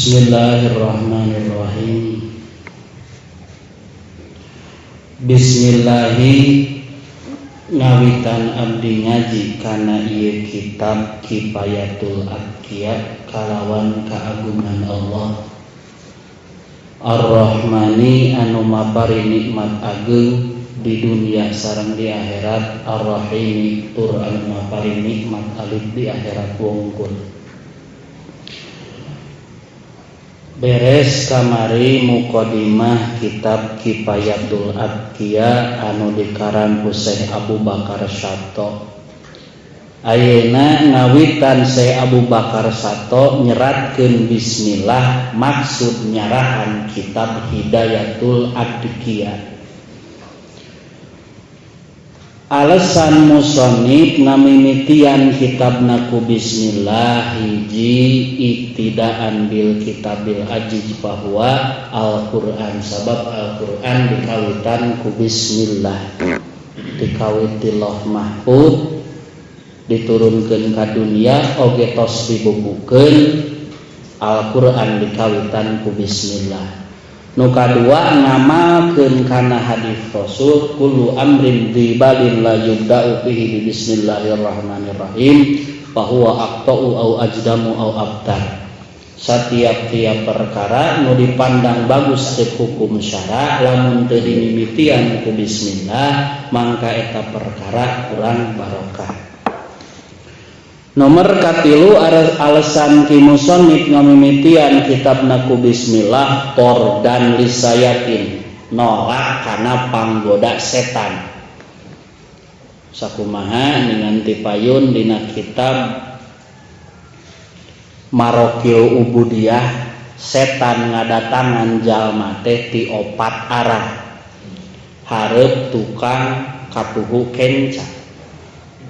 Bismillahirrahmanirrahim. Bismillahi ngawitan abdi ngaji kana ieu kitab Kifayatul Atqiya kalawan kaagungan Allah Ar-Rahmani anu mapari nikmat ageung di dunia sareng di akhirat, Ar-Rahimi tur anu mapari nikmat alit di akhirat wungkul. Beres kamari muqaddimah kitab Kifayatul Atqiya anu dikarang ku Syekh Abu Bakar Syatho. Ayeuna ngawitan Syekh Abu Bakar Syatho nyeratkeun bismillah maksud nyarahan kitab Hidayatul Atqiya. Alasan musonib ngamimitian kitabna ku bismillah hiji iktidaan bil kitabil ajiz bahwa Al-Qur'an, sabab Al-Qur'an dikawitan ku bismillah, dikawiti Lauh Mahfuz diturunkeun ka dunia oge tos dibukukeun Al-Qur'an dikawitan ku bismillah. Nu kadua ngamalkeun kana hadis Rasul kullu amrin dzibalin la yubda'u fihi bi bismillahirrahmanirrahim fa huwa aqta'u au ajdamu au abtar. Satiap-tiap perkara nu dipandang bagus cek hukum syara lamun teu dimimitian ku bismillah mangka eta perkara kurang barokah. Nomor katilu alasan ki musannif ngamimitian kitabna ku bismillah tordan lisayatin nolak kana panggoda setan. Sakumaha ningan payun dina kitab Marokil Ubudiyah, setan ngadatangan jalma teh ti opat arah, hareup tukang katuhu kenca.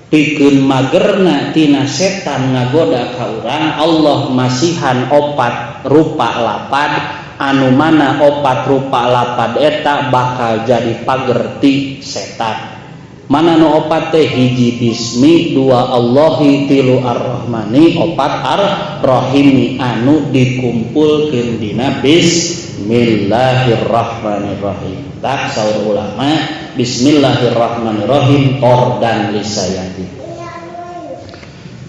Pikeun magerna tina setan ngagoda ka urang, Allah masihan opat rupa lapad anu mana opat rupa lapad eta bakal jadi pagerti setan. Mana nu opat teh? Hiji bismi, dua Allahi, tilu Ar-Rahmani, opat Ar-Rahimi anu dikumpulkeun dina bismillahirrahmanirrahim. Tak saur ulama bismillahirrahmanirrahim tordan lisayati.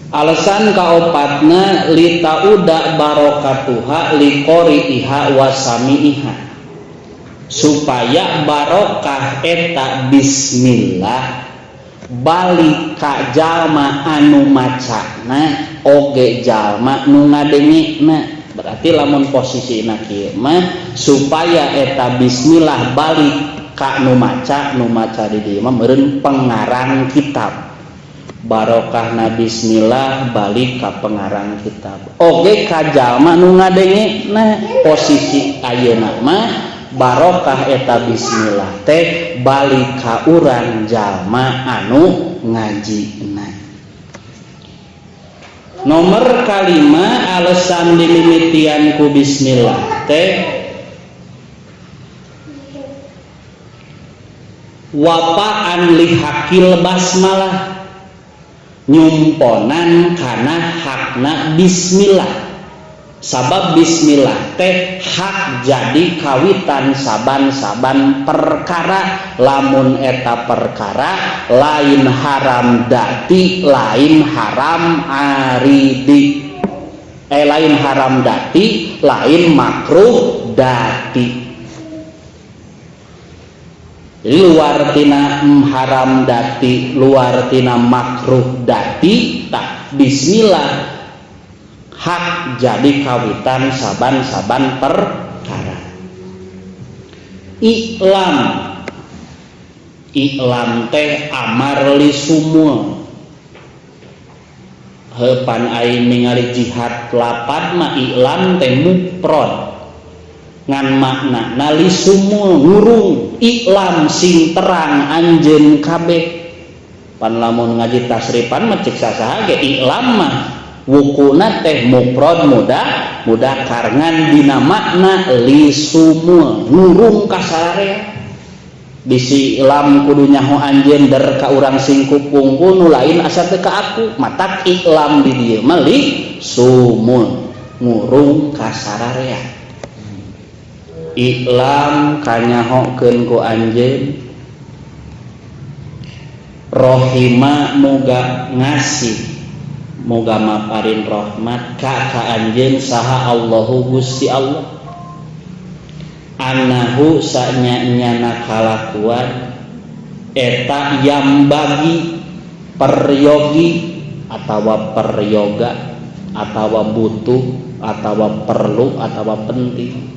Alasan kaopatna litauda barokatuha liqori'iha wasami'iha, supaya barokah eta bismillah balik ka jalma anu macana oge jalma nu ngadengena. Berarti lamun posisina kieu mah supaya eta bismillah balik ka nu maca, nu maca di dieu mah meureun pengarang kitab. Barokahna bismillah balik ka pengarang kitab oge ka jalma nu ngadengena. Posisi ayeuna mah barokah eta bismillah teh balik ka urang jalma anu ngajina. Nomor kalima alasan dimimitian ku bismillah teh wapaan lihakil basmalah, nyumponan kana hakna bismillah. Sabab bismillah teh hak jadi kawitan saban-saban perkara, lamun eta perkara lain haram dati, lain haram aridi, lain haram dati, lain makruh dati. Jadi luar tina haram dati, luar tina makruh dati, tak bismillah hak jadi kawitan saban-saban perkara. Iklam, iklam teh amar li sumul. Heupan aing ningali jihad lapad mah iklam teh mufrad, ngan makna li sumul ngurung. Iklam sing terang anjeun kabeh. Pan lamun ngaji tasrifan mah cek sasaha ge iklam mah wukuna teh mufrad muda mudakar, ngan dina makna li sumul ngurung kasararea. Bisi iklam kudu nyaho anjeun der ka urang singkup wungkul, nu lain asa teu ka aku. Matak iklam di dieu mah li sumul. Ngurung ka sararea. I'lam kanyahokeun ku anjeun rohima muga ngasih muga maparin rahmat ka ka anjeun saha Allahu Gusti Allah anahu sanya-nyana kalakuan eta yambagi peryogi atawa peryoga atawa butuh atawa perlu atawa penting.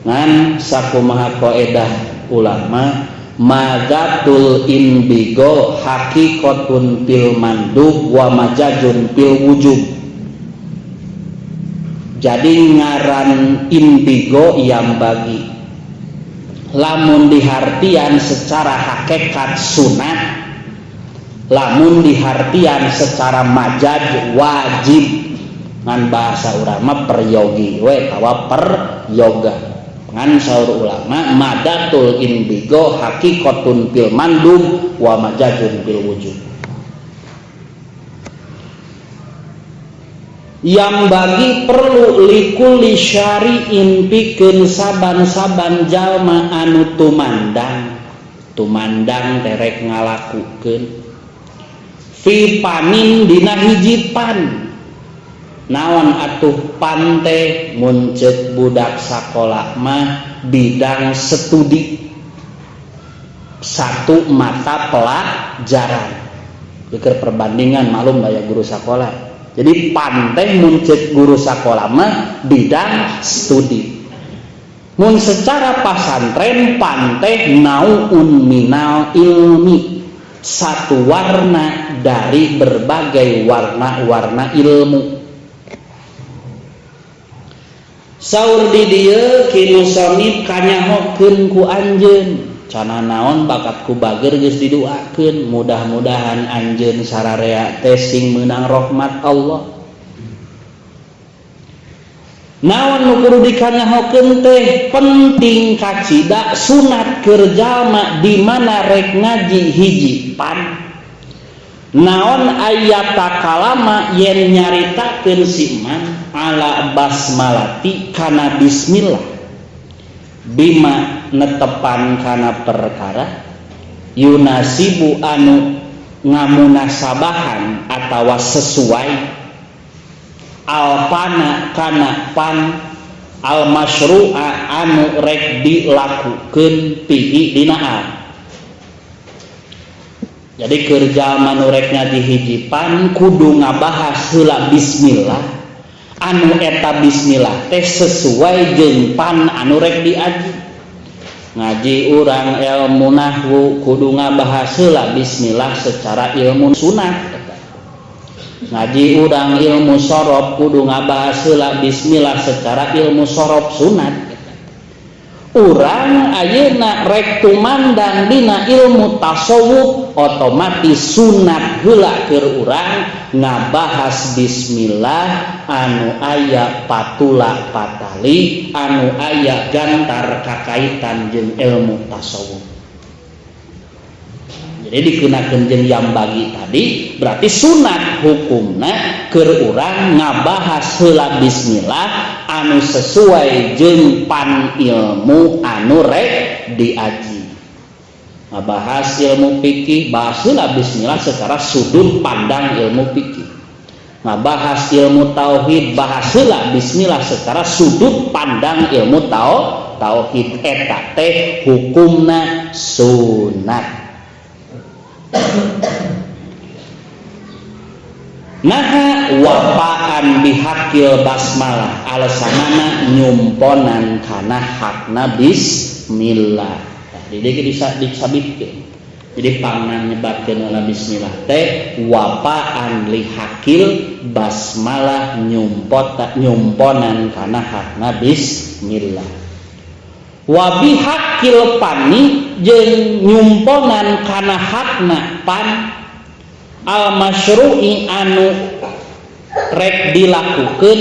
Ngan sakumaha kaedah ulama madzatul indigo haqiqatun fil mandub wa majazun fil wujub. Jadi ngaran indigo yang bagi lamun dihartian secara hakikat sunat, lamun dihartian secara majaz wajib. Ngan bahasa ulama peryogi we tawa peryoga. Ngan saur ulama madatul indigo haqiqatun fil mandub wa majazun fil wujub. Yang bagi perlu likulli syari'in pikeun saban-saban jalma anu tumandang tumandang terek ngalakukeun fi panin dina hiji pan. Naon atuh pan teh mun ceuk budak sakola mah bidang studi satu mata pelajaran. Keur perbandingan malum daya guru sakola. Jadi pan teh mun ceuk guru sakola mah bidang studi. Mun secara pasantren pan teh nauun minal ilmi, satu warna dari berbagai warna-warna ilmu. Saur di dieu ki musonib kanyahokeun ku anjeun cana naon bakat ku bager geus diduakeun mudah-mudahan anjeun sararea teh sing meunang rahmat Allah. Naon nu kudu dikanyahokeun teh penting kacida sunat keur jalma di mana rek ngaji hiji pan. Naon aya takalama yen nyaritakeun si man ala basmalati kana bismillah bima netepan kana perkara yunasibu anu ngamunasabahan atawa sesuai alpana kana pan almasyru'a anu rek dilakukeun pihi dina al. Jadi keur jalma nu rek ngaji hiji pan kudu ngabahas heula bismillah anu eta bismillah teh sesuai jeung pan anu rek diaji. Ngaji urang ilmu nahwu kudu ngabahas heula bismillah secara ilmu sunat. Ngaji urang ilmu sorof kudu ngabahas heula bismillah secara ilmu sorof sunat. Urang ayeuna rek tumandang dina ilmu tasawuf otomatis sunat heula keur urang ngabahas bismillah anu aya patula patali anu aya gantar kakaitan jeung ilmu tasawuf. Jadi dikenakeun jeung yang bagi tadi berarti sunat hukumna keur urang ngabahas heula bismillah anu sesuai jeung pan ilmu anu rek diaji. Ngabahas ilmu fikih bahas heula bismillah secara sudut pandang ilmu fikih. Ngabahas ilmu tauhid bahas heula bismillah secara sudut pandang ilmu tauhid. Eta teh hukumna sunat. Naha wapaan bihakil basmalah alasanana nyumponan kana hakna bismillah. Jadi bisa disabitkeun. Jadi pangna nyebatkeun heula bismillah teh wapaan lihakil basmalah nyumponan kana hakna bismillah. Wa bihakil pani jeung nyumponan kana hakna pan al masyru'i anu rek dilakukeun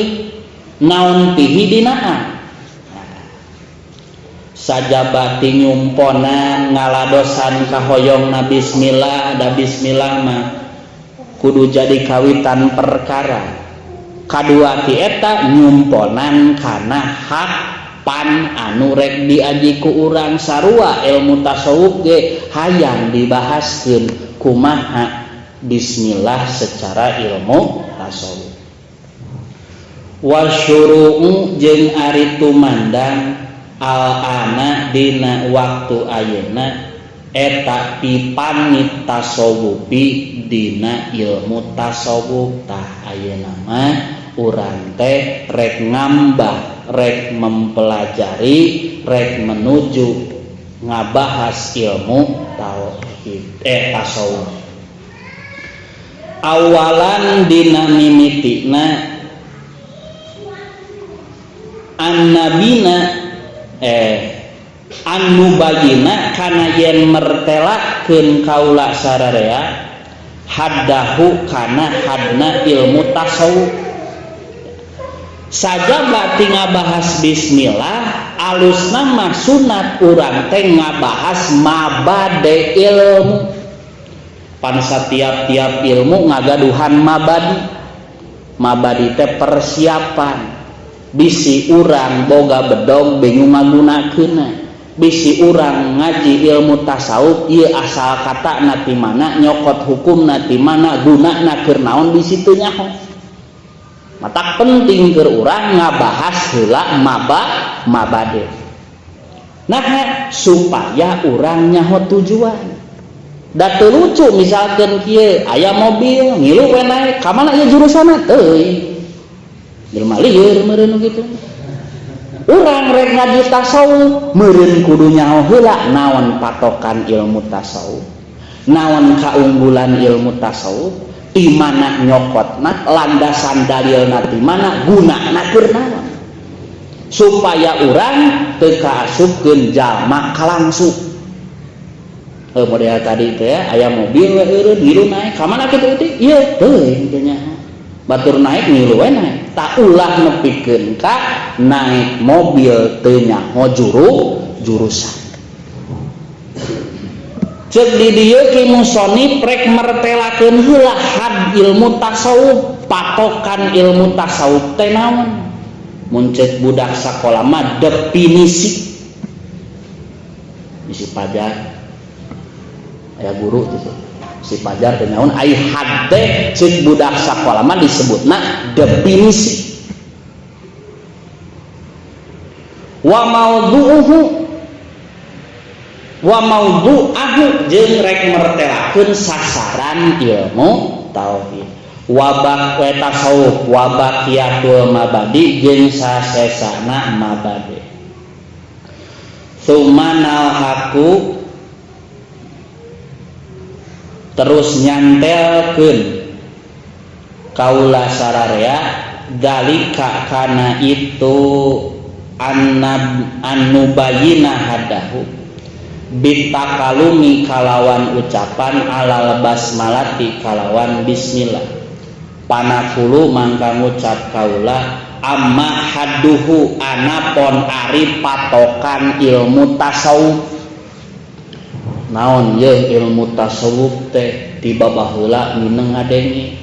naon pihi dinaa. Sajabati nyumponan ngaladosan kahoyongna bismillah, da bismillah mah kudu jadi kawitan perkara. Kadua ti eta nyumponan kana hak pan anu rek diaji ku urang. Sarua ilmu tasawuf ge hayang dibahaskeun kumaha bismillah secara ilmu tasawuf. Wasyuru'u jeung ari tumandang al-ana dina waktu ayeuna eta pipanit tasawufi dina ilmu tasawuf. Tah, ayeuna mah urang teh rek ngambah, rek mempelajari, rek menuju ngabahas ilmu tauhid, tasawuf. Awalan dina mimitina annabina anu bagina kana yen mertelakeun kaula sararea haddahu kana hadna ilmu tasawuf. Sajaba ti ngabahas bismillah, alusna mah sunat urang teh ngabahas mabade ilmu. Pan satiap-tiap ilmu ngagaduhan mabadi. Mabadi teh persiapan, bisi urang boga bedog bingung ngagunakeunna. Bisi urang ngaji ilmu tasawuf ieu asal kata na ti mana, nyokot hukumna ti mana, gunana keur naon, bisi teu nyaho. Matak penting keur urang ngabahas heula mabade. Nah, supaya urang nyaho tujuan. Da teu lucu misalkan kieu, aya mobil ngilu we naek, ka mana ieu jurusanna? Teuing. Jelema lieur meureun kitu. Urang rek ngaji tasawuf meureun kudu nyaho heula naon patokan ilmu tasawuf, naon kaunggulan ilmu tasawuf, di mana nyokotna, landasan dalilna di mana, gunana keur naon, supaya urang teu kaasupkeun jalma kalangsu. Heuh, model tadi teh ya, aya mobil we eureun ngilu naek, ka mana kitu teh? Ieu teuing teu nyaho. Batur naek ngilu we naek. Tak ulah nepikeun ka naik mobil teu nyaho jurusan. Cek di dieu ki musonif rek mertelakeun heula had ilmu tasawuf, patokan ilmu tasawuf teh naon. Mun cek budak sakola mah definisi. Bisi pajar aya guru gitu. Si pajar teh naon ai had teh cek budak sakola mah disebutna definisi. Wa maudhu'uhu wa maudhu'ahu jeung rek mertelakeun sasaran ilmu tauhid wabak we tasawuf wa baqiyatul mabadi jeung sasesana mabadi. Tsumma nalhaku terus nyantelkeun kaula sararea dalika kana itu annubayina hadahu bitakalumi kalawan ucapan alal basmalati kalawan bismillah. Panakulu mangka ngucap kaula amma hadduhu anapon ari patokan ilmu tasawuf. Naon ye ilmu tasawuf teh? Tiba baheula mineng ngadenge,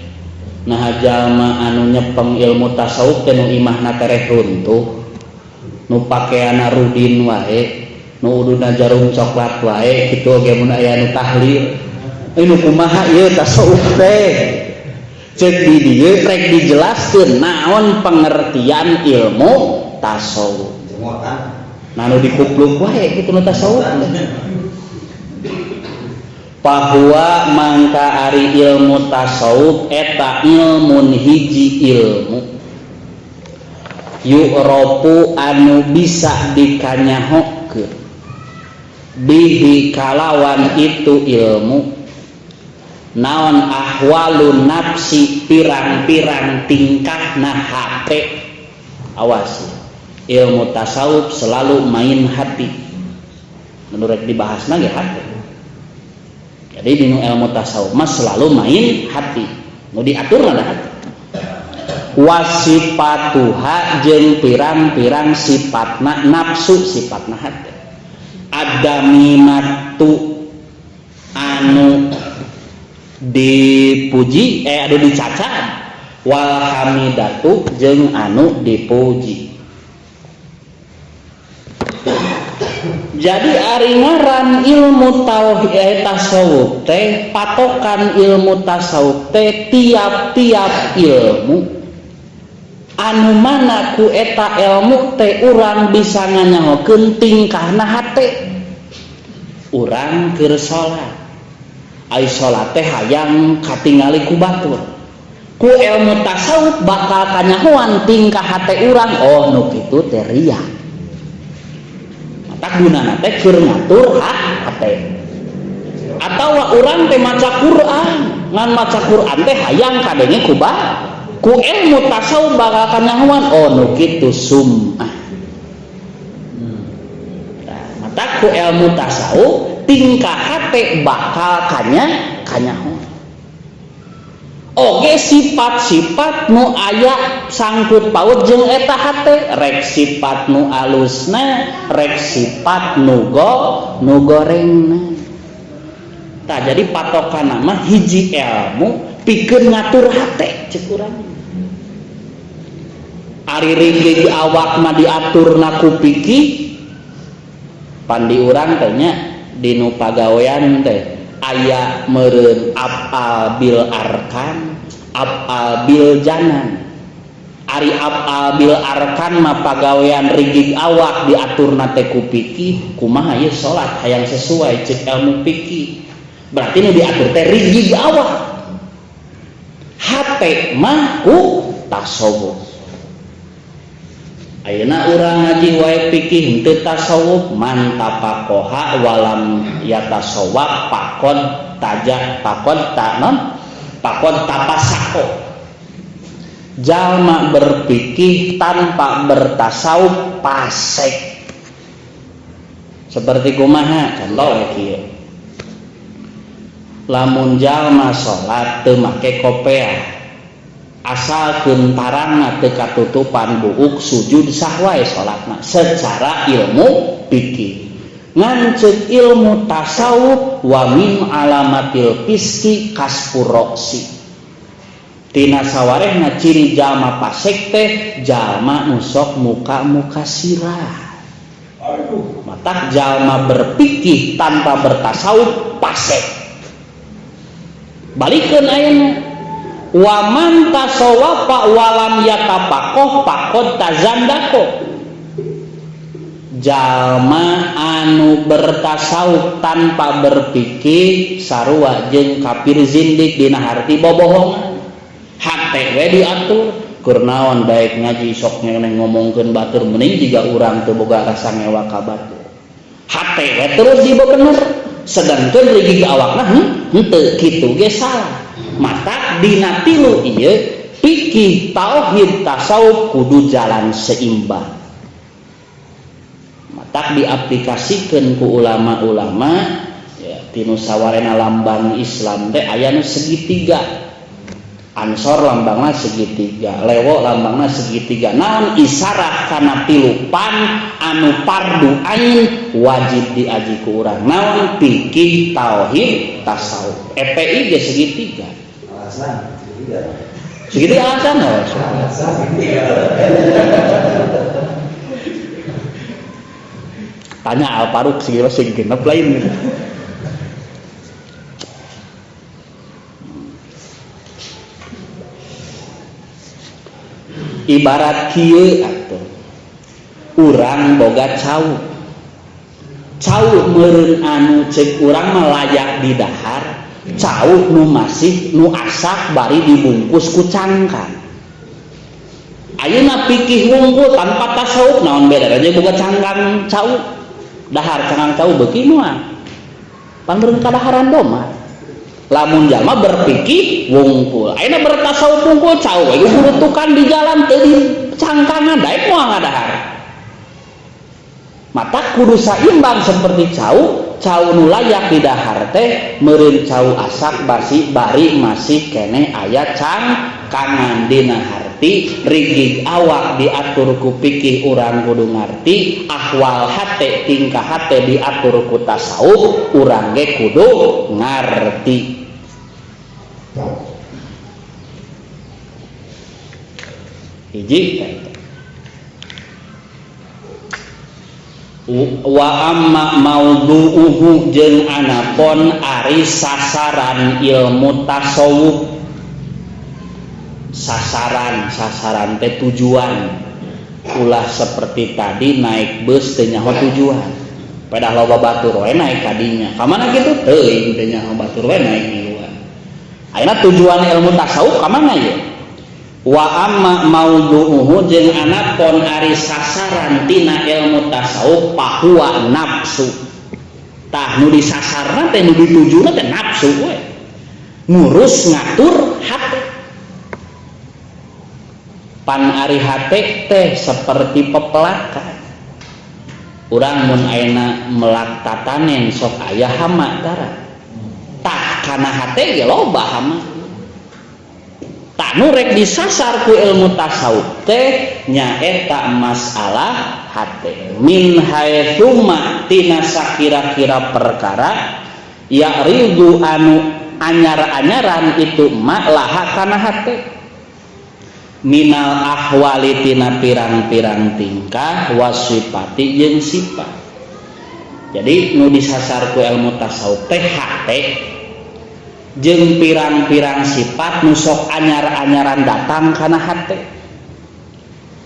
nah jalma anu nyepeng ilmu tasawuf teh nu imahna tereh runtuh, nu pakeana rudin wae, nu uduna jarum coklat wae kitu oge mun aya nu tahlil. Nu kumaha ieu tasawuf teh? Cek di dieu rek dijelaskeun naon pengertian ilmu tasawuf. Nah, nu dikupluk wae kitu nu tasawuf teh. Bahwa mangka ari ilmu tasawuf eta ilmun hiji ilmu yu'rofu anu bisa dikanyahokeun bihi kalawan itu ilmu naon ahwalun nafsi pirang-pirang tingkahna hate. Awas, ilmu tasawuf selalu main hati. Menurut dibahasna ge hati. Jadi di ilmu tasawuf mah selalu main hati, nu diatur ada hati. Wasifatuha jeung pirang-pirang sifatna nafsu, sifatna hati. Adamimatu anu dipuji, anu dicacat. Wal hamidatu jeung anu dipuji. Jadi ari ngaran ilmu tauhid tasawuf teh patokan ilmu tasawuf teh tiap-tiap ilmu anu mana ku eta ilmu teh urang bisa nganyahokeun tingkahna hate. Urang keur salat, ai salat teh hayang katingali ku batur. Ku ilmu tasawuf bakal kanyahoan tingkah hate urang, oh nu kitu teh riya. Mata gunana teh keur ngatur hate. Atawa urang teh maca Quran, ngan maca Quran teh hayang kadenge ku ku ilmu tasawuf bakal kanyahoan, oh nu kitu sum'ah. Nah, mata ku ilmu tasawuf tingkah hate bakal kanyahoan. Oge sifat-sifat nu aya sangkut paut jeung eta hate, rek sifat nu alusna, rek sifat nu gorengna. Tah jadi patokan mah hiji ilmu pikeun ngatur hate cek urang. Ari ringgih awak mah diaturna ku pikir, pan di urang teh nya dinu pagawean teh aya meureun afal bil arkan, afal bil janan. Ari afal bil arkan mah pagawean rigig awak diaturna teh ku pikir, kumaha ieu salat hayang sesuai cek ilmu pikir. Berarti nu diatur teh rigig awak. Hate mah ku tasawuf. Ayeuna urang ngaji wae pikir henteu tasawuf, man tafaqoha walam yatasawwaf faqad taja faqad tanon faqad tafasaqo. Jalma berpikir tanpa bertasawuf pasek. Seperti kumaha contoh we kieu. Lamun jalma salat teu make kopeah, asalkeun tarangna teu katutupan buuk sujud sah wae salatna secara ilmu fikih. Ngan ceuk ilmu tasawuf wa min alamatil fiski kasfur roksi. Tina sawarehna ciri jalma pasek teh jalma nu sok muka-muka sirah. Matak jalma berpikir tanpa bertasawuf pasek. Balikeun ayeuna waman tasawafa walam yatafaqoh faqad tazandaqo. Jalma anu bertasawuf tanpa berpikir sarua jeung kafir zindik dina harti bobohongan. Hate we diatur keur naon daek ngaji sok ngeneh ngomongkeun batur mending jiga urang teu boga rasa ngewa ka batur. Hate we terus dibebener sedangkeun rigig awakna henteu kitu ge salah. Mata dina tilu ieu fikih tauhid tasawuf kudu jalan seimbang. Matak diaplikasikeun ku ulama-ulama ya tinu sawarena lambang Islam teh aya nu segitiga. Ansor lambangna segitiga, lewo lambangna segitiga. Naon isarah kana tilu pan anu fardu ain wajib diaji ku urang. Naon fikih tauhid tasawuf. EPI ge segitiga. Alasan segitiga. Segitiga alasan oh. Alasan segitiga. Tanya Al Faruk segitiga segi genep lain. Ibarat kieu atuh urang boga cau, cau meureun anu ceuk urang mah layak didahar, cau nu masih nu asak bari dibungkus ku cangkang. Ayeuna pikih wungkul tanpa tasawuf naon bedana jeung boga cangkang cau, dahar cangkang cau beuki moal pan meureun kadaharan doma. Lamun jalma berpikir wungkul, ayeuna bertasawuf wungkul cau we gurutukan di jalan teu di cangkangan daek moal ngadahar. Mata kudu saimbang seperti cau, cau nu layak didahar teh meureun cau asak basi bari masih keneh aya cangkangan dina harti rigig awak diatur ku pikir urang kudu ngarti, ahwal hate tingkah hate diatur ku tasawuf urang ge kudu ngarti. Hiji teh. Wa amma maudhu'uhu jeung anapon ari sasaran ilmu tasawuf. Sasaran, sasaran teh tujuan. Ulah seperti tadi naik bus teu nyaho tujuan. Pedah loba batur we naik kadinya. Ka mana kitu? Teuing teu nyaho batur we naik miluan. Ayeuna tujuan ilmu tasawuf ka mana ye? Wa amma maudhu'uhu jeung anapon ari sasaran tina ilmu tasawuf pahuwa nafsu. Tah nu disasarna teh nu ditujuna teh nafsu we. Ngurus ngatur hate. Pan ari hate teh seperti pepelakan. Urang mun ayeuna melak tatanen sok aya hama tara. Tah kana hate ge loba hama. Tanu rek disasar ku ilmu tasawuf teh nyaeta masalah hate. Min haitsuma tina sakira-kira perkara ya ridu anu anyar-anyaran itu ma laha kana hate. Minal ahwali tina pirang-pirang tingkah wasifati jeung sifat. Jadi nu disasar ku ilmu tasawuf teh hate jeung pirang-pirang sifat nu sok anyar-anyaran datang kana hate.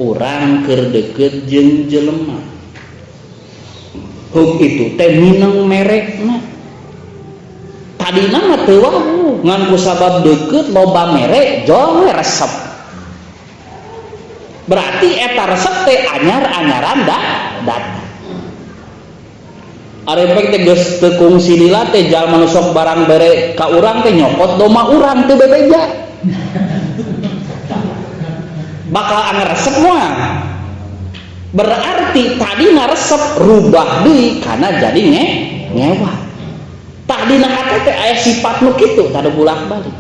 Urang keur deukeut jeung jelema. Hug itu teh mineng merekna. Tadina mah teu wawuh, ngan ku sabab deukeut loba merek jol we resep. Berarti eta resep teh anyar-anyaran datang. Arepek teh geus teu kungsi lila teh jalma nu sok barang bere ka urang teh nyokot doma urang teu bebeja. Bakal angaresep moal. Berarti tadi ngaresep rubah deui kana jadi ngewa. Tah dina hate teh aya sifat nu kitu tadu bolak-balik.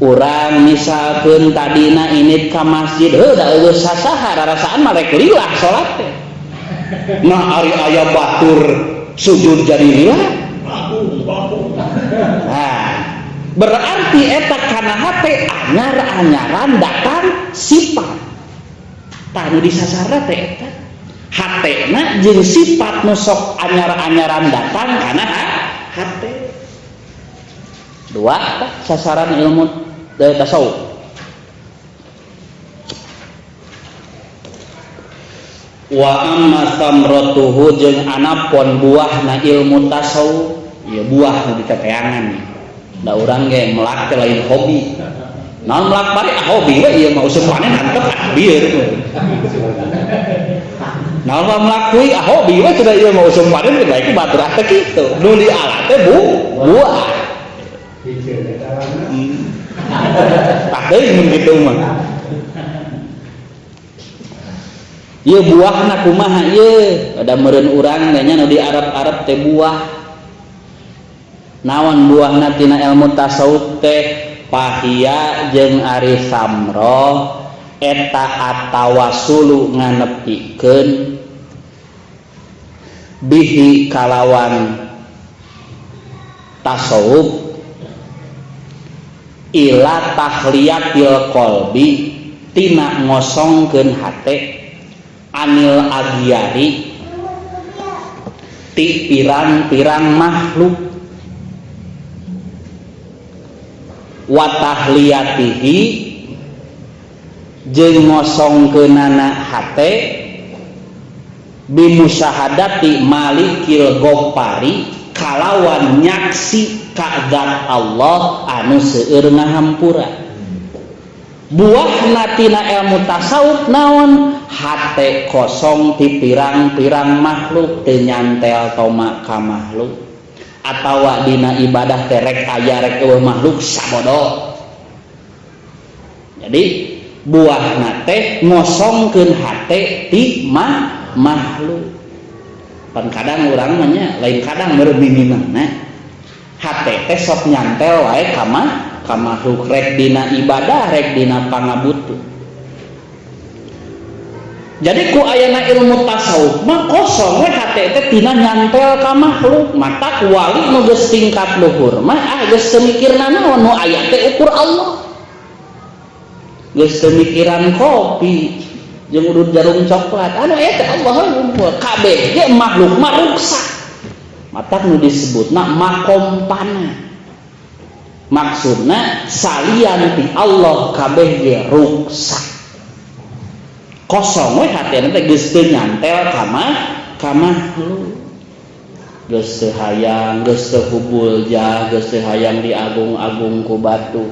Urang misalkeun tadina init ka masjid heuh da eueuh sasaha rarasaan mah rek lillah salat teh. Nah ari aya batur sujud jadi lillah. Nah, berarti eta kana hate anyar-anyaran datang sifat. Tah nu disasarna teh eta. Hatena jeung sifat nu sok anyar-anyaran datang kana hate. Dua tah sasaran ilmu tasawuf. Wa amma samratuhu jeung anapon buahna ilmu tasawuf, ya buah nu diteteangan. Da urang ge melak teh lain hobi. Naon melak bari ah hobi we ieu mah usum panen antep ah bieu. Naon mah melak kuy ah hobi we cenah ieu mah usum panen teh baik batur ah teh kitu. Nu dialat teh buah. Tah deui mun kitu mah. Ieu buahna kumaha ieu? Ada meureun urang nya nu di Arab-Arab teh buah. Naon buahna tina ilmu tasawuf teh? Pahia jeung ari samroh eta atawasulu nganepikeun bihi kalawan tasawuf ila tahliyatil qalbi tina ngosongkeun hate anil agyari ti pirang-pirang makhluk wa tahliyatihi jeung ngosongkeunana hate bimusyahadati malikil gofari kalawan nyaksi ka zat Allah anu seueur ngahampura. Buahna tina ilmu tasawuf naon? Hate kosong ti pirang-pirang makhluk teu nyantel toma ka makhluk atawa dina ibadah teh rek aya rek eueuh makhluk sabodo. Jadi buahna teh ngosongkeun hate ti makhluk. Pan kadang urang mah nya lain kadang meureun mimimana hate teh sok nyantel wae ka makhluk rek dina ibadah rek dina pangabutuh. Jadi ku ayana ilmu tasawuf mah kosong we hate teh tina nyantel ka makhluk. Matak wali nu geus tingkat luhur mah ah geus teu mikirna naon, nu aya teh ukur Allah. Geus teu mikiran kopi jeung udud jarum coklat. Anu eta Allah wungkul. Kabeh ge makhluk mah ruksak. Matak nu disebutna makom pana. Maksudna salian ti Allah kabeh ge ruksak. Kosong we hatena teh geus teu nyantel ka makhluk. Geus teu hayang, geus teu hubul jah, geus teu hayang diagung-agung ku batu.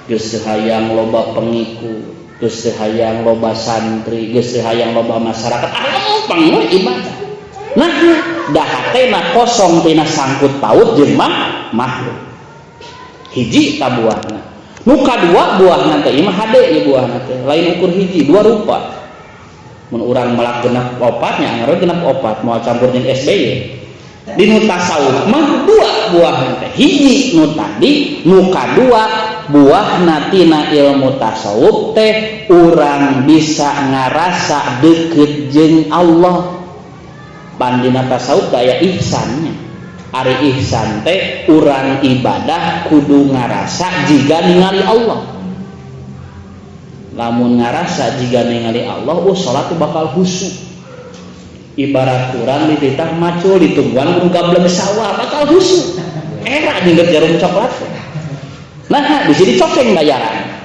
Geus teu hayang loba pengikut, geus teu hayang loba santri, geus teu hayang loba masyarakat. Lempeng we ibadah. Nah, da hatena kosong tina sangkut paut jeung makhluk. Hiji ta buahna. Nu kadua buahna teh ieu mah hade ieu buahna teh, lain ukur hiji, dua rupa. Mun urang melak genep opatnya, anggar genep opat, moal campur jeung SBY. Di nu tasawuf mah dua buahna teh, hiji nu tadi, nu kadua buahna tina ilmu tasawuf teh urang bisa ngarasa deukeut jeung Allah. Pan dina tasawuf teh aya ihsannya. Ari ihsan teh urang ibadah kudu ngarasa jiga ningali Allah. Lamun ngarasa jiga ningali Allah, salat bakal khusyuk. Ibarat urang dititah macul ditungguan kudu gablek sawah bakal khusyuk. Era nyengget jarum coklat. Nah, di sini coceng bayaran.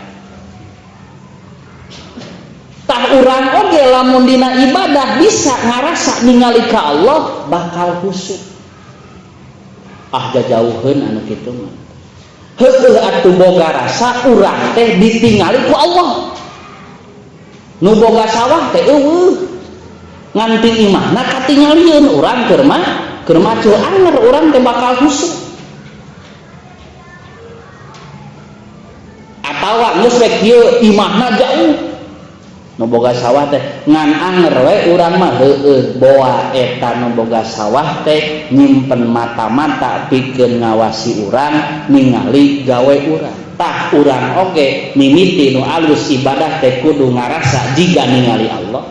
Tah urang oge lamun dina ibadah bisa ngarasa ningali ka Allah bakal khusyuk. Ah jajauheun anu kitu mah. Heueuh atuh boga rasa urang teh ditingali ku Allah. Nu boga sawah teh eueuh. Nganti imahna katingalieun urang keur mah keur macul anger urang teh bakal khusyuk. Atawa geus we kieu imahna jauh. Nu boga sawah teh ngan anger we urang mah heueuh boa eta nu boga sawah teh nyimpen mata-mata pikeun ngawasi urang ningali gawe urang. Tah urang oge mimiti nu alus ibadah teh kudu ngarasa jiga ningali Allah.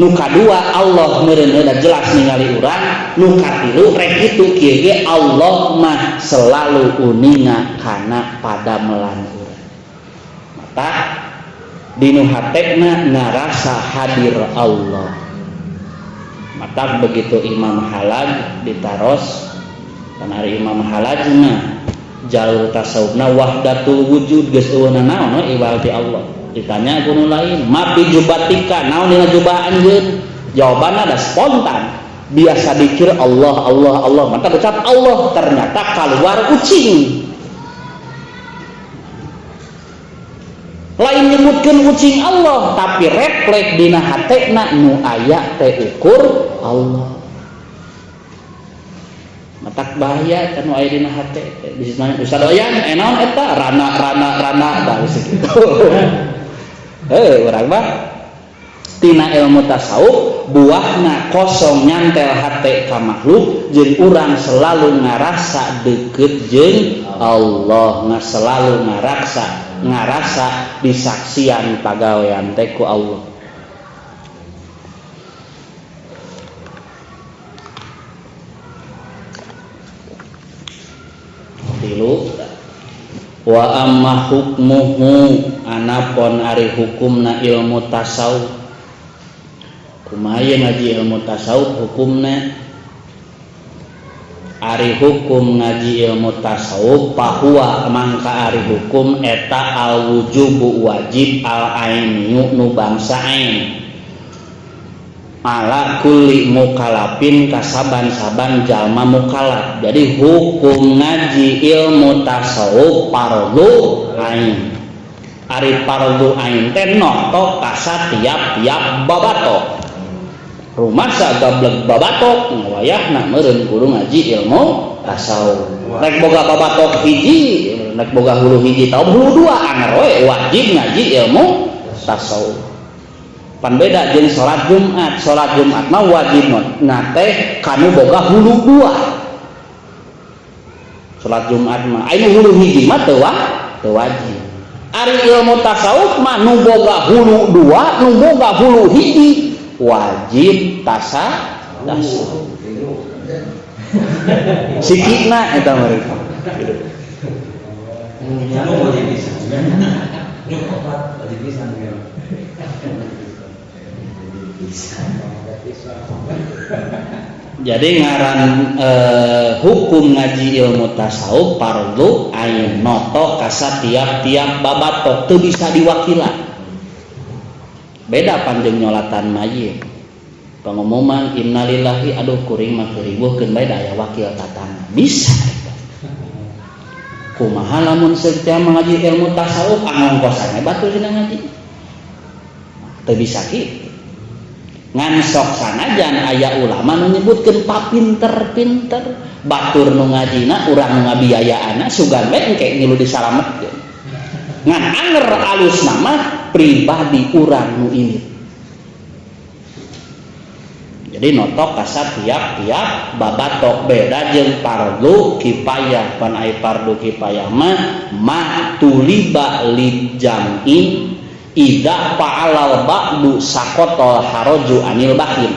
Nu kadua Allah meureun jelas ningali urang. Nu katilu rek kitu kieu ge Allah mah selalu uninga kana padamelan urang. Mata dinu hatena ngarasa hadir Allah. Mata begitu Imam Halaj ditaros, kan ari Imam Halaj mah jalur tasawufna wahdatul wujud geus eueuh naon we iwal ti Allah. Ditanya ku nu lain, ma bi jubatika naon dina jubah anjeun? Jawabanna da spontan. Biasa dikir Allah Allah Allah, mata ucap Allah ternyata keluar ucing. Lain nyebutkeun ucing Allah tapi refleks dina hatena nu aya teh ukur Allah. Matak bahaya kan nu aya dina hate teh. Bisa nanya Ustaz Oyan, naon eta rana rana rana tah geus kitu. Heuh urang mah tina ilmu tasawuf buahna kosong nyantel hate ka makhluk jeung urang selalu ngarasa deukeut jeung Allah, selalu ngarasa disaksian pagawean teh ku Allah. Tilu wa amma hukmuhu anapon ari hukumna ilmu tasawuf. Kumaha ngaji ilmu tasawuf hukumna? Ari hukum ngaji ilmu tasawuf pahuwa mangka ari hukum eta al wujubu wajib al ainu nu bangsa ain ala kulli mukalafin kasaban-saban jalma mukalaf. Jadi hukum ngaji ilmu tasawuf fardu ain. Ari fardu ain teh noto kasatiap-tiap babatok. Rumasa gablek babatok wayahna meureun kudu ngaji ilmu tasawuf. Rek boga babatok hiji, rek boga hulu hiji tau hulu dua anger we wajib ngaji ilmu tasawuf. Pan beda jeung salat Jumat. Salat Jumat mah wajib na teh kanu boga hulu dua. Salat Jumat mah aya hulu hiji mah teu wajib. Ari ilmu tasawuf mah nu boga hulu dua, nu boga hulu hiji wajib tasawuf. Sikitna eta mereka. Opat wajib pisan ya. Jadi ngaran hukum ngaji ilmu tasawuf fardu ain noto ka tiap-tiap babatok teu bisa diwakilan. Beda panjang nyolatan mayit. Pengumuman innalillahi aduh kuring mah ribuhkeun bae da aya wakil tatangga. Bisa eta. Kumaha lamun setiap mengaji ilmu tasawuf angongkosannya batur dina ngaji. Teu bisa kitu. Ngan sok sanajan aya ulama nu nyebutkeun papinter-pinter batur nu ngajina urang nu ngabiayaanna sugan we engke ngilu disalametkeun. Ngan anger alus nama pribadi urang nu ini. Jadi notok kasar tiap-tiap babatok beda jeung fardu kifayah. Pan ai fardu kifayah mah ma tuliba lil jam'i ida fa'alal ba'du saqata haraju anil bahin.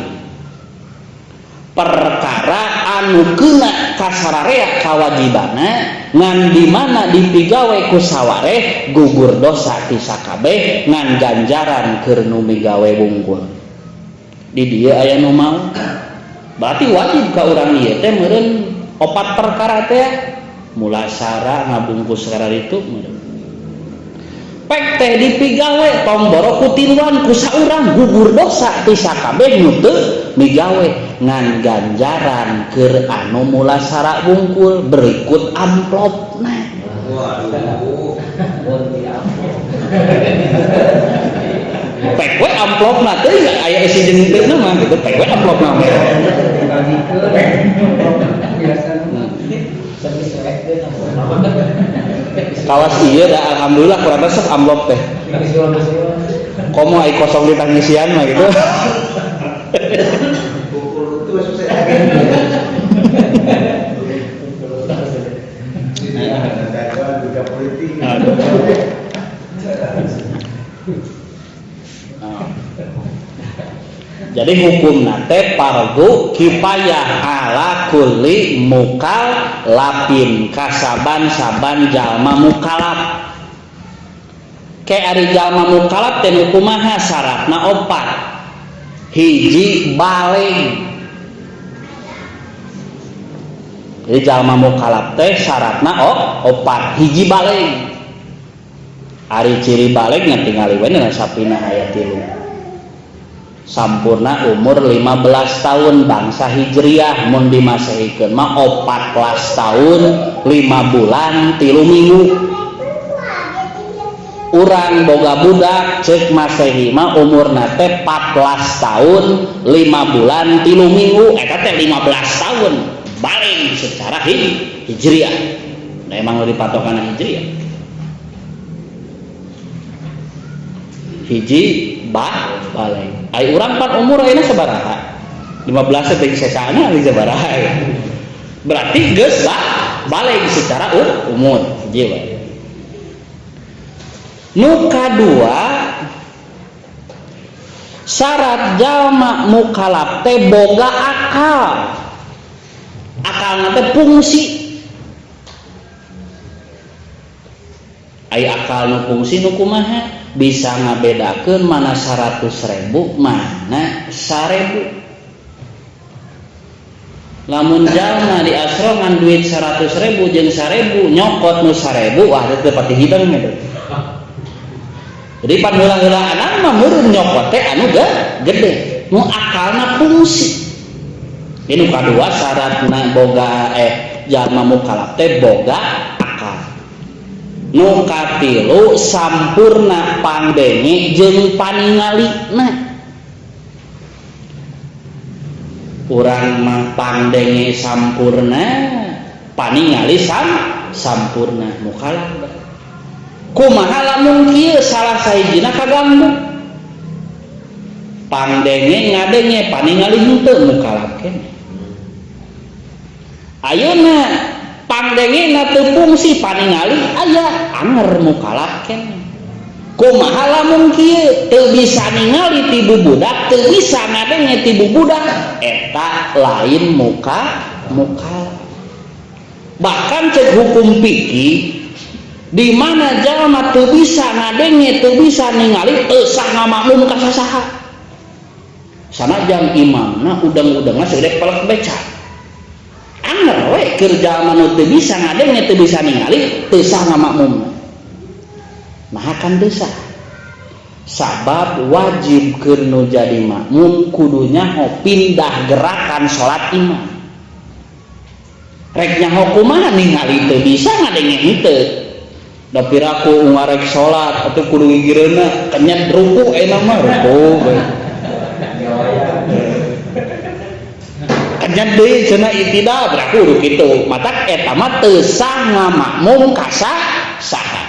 Perkara anu kena kasararea kawajibana ngan di mana dipigawe ku sawareh gugur dosa ti sakabeh ngan ganjaran keur nu migawe wungkul. Di dieu aya nu mau berarti wajib ka urang ieu teh meureun opat perkara teh mulasara ngabungkus kararitu meureun. Pek teh dipigawe tong boro ku tiluan ku saurang gugur dosa ti sakabeh nu teu migawe ngan ganjaran keur anu mulasara wungkul berikut amplopna. Waduh, pek we amplopna teh aya isi jeung teu mah gitu pek we amplopna. Kawas ieu da alhamdulillah kurang resep amplop teh. Komo ai kosong ditangisian mah gitu. Jadi hukum nate fardu kifayah ala kulli mukallafin kasaban-saban jalma mukallaf. Ke ari jalma mukallaf teh nu kumaha syaratna opat. Hiji balig. Jadi jalma mukallaf teh syaratna opat, hiji balig. Ari ciri balig nya tingali we dina sapina aya 3. Sampurna umur 15 tahun bangsa Hijriah mun dimasehikeun mah 14 tahun 5 bulan 3 minggu. Urang boga budak ceuk Masehi mah umurna teh 14 tahun 5 bulan 3 minggu eta teh 15 tahun balik secara Hijriah. Nah, emang dipatokan Hijriah. Hiji balik. Ai urang pan umur ayeuna sabaraha? 15 teh sesana geus sabaraha ya. Berarti geus balik secara umur hiji bae. Nu kadua syarat jalma mukallaf teh boga akal. Akalna teh fungsi. Ai akal nu fungsi nu kumaha? Bisa ngabedakeun mana 100.000 mana 1.000. Lamun jalma di asrongan duit 100.000 jeung 1.000 nyokot nu 1.000 wah teu pati hideng gitu. Jadi pan heula-heulaan mah meureun nyokot teh anu gede nu akalna fungsi. Ini nu kadua syaratna boga jalma mukallaf teh boga akal. Nu katilu sampurna pandenge jeung paningalina. Urang mah pandenge sampurna, paningali sampurna mukallaf. Kumaha lamun kieu salah sahijina kaganggu? Pandenge ngadenge paningali henteu mukallaf keneh. Ayeuna pandengena teu fungsi paningali aya anger mukallaf keneh. Kumaha lamun kieu teu bisa ningali ti bubudak, teu bisa ngadenge ti bubudak, eta lain mukallaf. Bahkan cek hukum fikih Di mana jalma teu bisa ngadenge, teu bisa ningali, teu sah ngamakmum ka sasaha. Sanajan imamna udang-udangna segede pelek beca. Anger we keur jalma nu teu bisa ngadenge, teu bisa ningali, teu sah ngamakmumna. Nah kan teu sah. Sabab wajib keur nu jadi makmum kudu nyaho pindah gerakan salat imam. Rek nyaho kumaha ningali teu bisa ngadenge henteu. Da piraku ngarek salat atuh kudu gigireunna kenyet ruku eta mah ruku we. Kenyet deui cenah itidal berarti kudu kitu. Matak eta mah teu sah ngamakmum ka saha.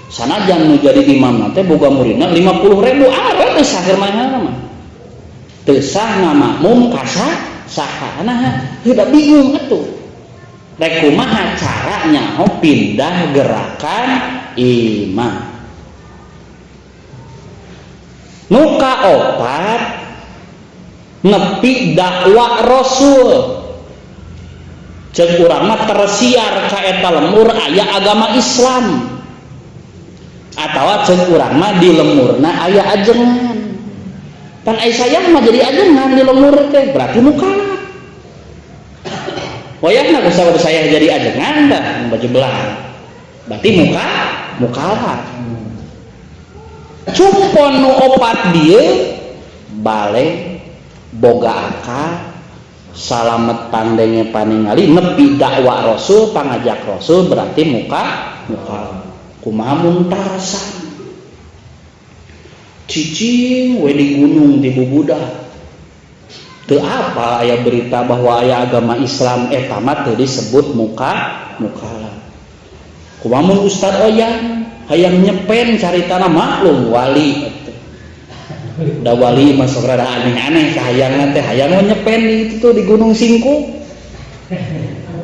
Sanajan nu jadi imam teh boga muridna 50.000 ah we teu sah keur mah. Teu sah ngamakmum ka saha. Nah, heuda bingung atuh. Rek kumaha cara nyaho pindah gerakan imam. Nu kaopat nepi dakwah Rasul. Ceuk urang mah tersiar ka eta lemur aya agama Islam. Atawa ceuk urang mah di lemurna aya ajengan. Pan ai saya mah jadi ajengan di lemur teh berarti mukallaf. Wayahna ku sabab saya jadi ajengan dah baju belah. Berarti mukallaf. Cumpon nu opat dieu bale boga akal salamet pandenge paningali nepi dakwah Rasul pangajak Rasul berarti mukallaf. Kumaha mun tarasan cicing we di gunung di bubudah teu apa aya berita bahwa aya agama Islam eta mah teu disebut mukallaf. Kumaha mun Ustad Oyan hayang nyepen caritana maklum wali atuh. Da wali mah sok rada aneh-aneh kahayangna teh hayang nyepen di itu tuh di Gunung Singkup.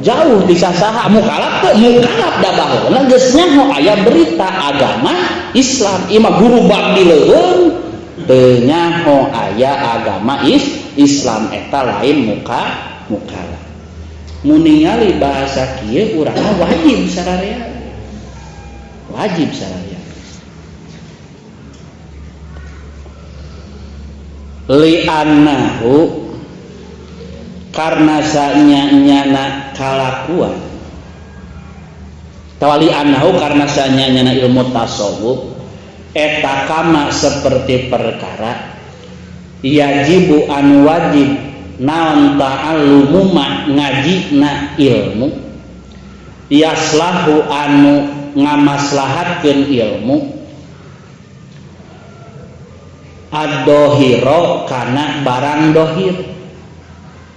Jauh di sasaha mukallaf teu mukallaf da baheula geus nyaho aya berita agama Islam ieu mah guru bab di leuweung teu nyaho aya agama Islam eta lain mukallaf. Mun ningali bahasa kieu urang mah wajib sararea. Wajib sararea. Li'annahu karena sanya-nyana kalakuan. Tawali annahu karena sanya-nyana ilmu tasawuf eta kama seperti perkara yajibu anu wajib naon ta'allumu ma ngajina ilmu yaslahu anu ngamaslahatkeun ilmu ad-dohiro kana barang dohir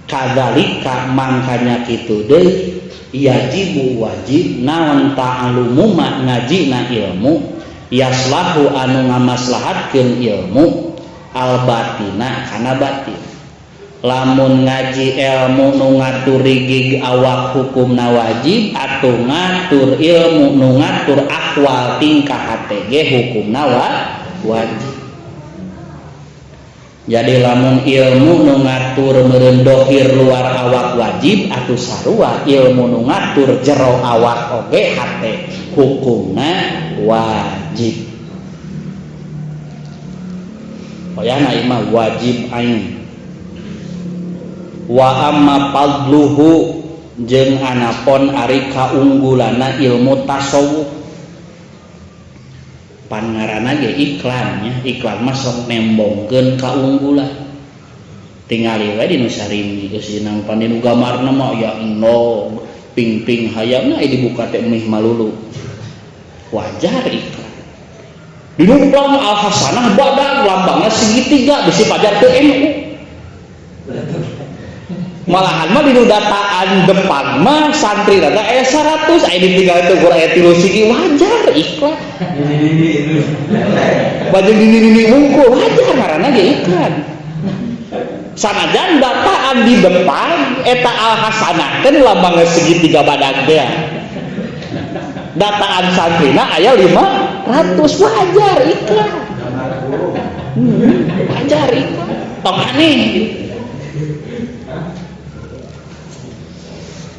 kadzalika mangkanya kitu deui yajibu wajib naon ta'allumu ma ngajina ilmu yaslahu anu ngamaslahatkeun ilmu al-batina kana batin. Lamun ngaji ilmu nu ngatur gig awak hukumna wajib atuh ngatur ilmu nu ngatur ahwal tingkah hate ge hukumna wajib. Jadi lamun ilmu nu ngatur meureun dohir luar awak wajib atuh sarua ilmu nu ngatur jero awak oge hate hukumna wajib. Wayahna ieu mah wajib ain. Wa amma fadluhu jeung anapon ari kaunggulanna ilmu tasawuf. Pan ngaranna ge iklan nya, iklan mah sok nembongkeun kaunggulan. Tingali we di nu sarimi geus dina pan dinu gambarna mah aya endog, ping-ping hayamna aya dibuka teh mih malulu. Wajar iklan. Dinu plang Al Hasanah badag lambangna segitiga bisi pajar teu NU. Malahan mah dinu dataan depan mah santri data aya 100 aya ditinggal teh ukur aya 3 sigi wajar iklan. Baju nini-nini wungkul wajar ngaranna ge iklan. Sanajan dataan di depan eta Al Hasanah kan lambangna segitiga badag teh. Dataan santrina aya 500 wajar iklan. Wajar iklan. Tong aneh.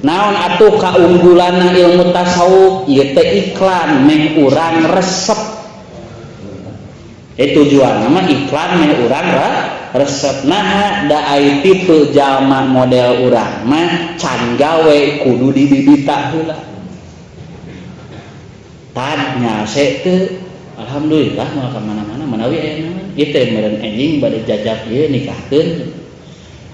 Naon atuh kaunggulanna ilmu tasawuf ieu teh iklan meh urang resep. Tujuan mah iklan meh urang resep. Naha da ai tipe jalma model urang mah can gawe kudu dibibita heula. Tad nyase teu alhamdulillah moal ka mana-mana manawi aya naon ieu teh meureun enjing bade jajab ieu nikahkeun.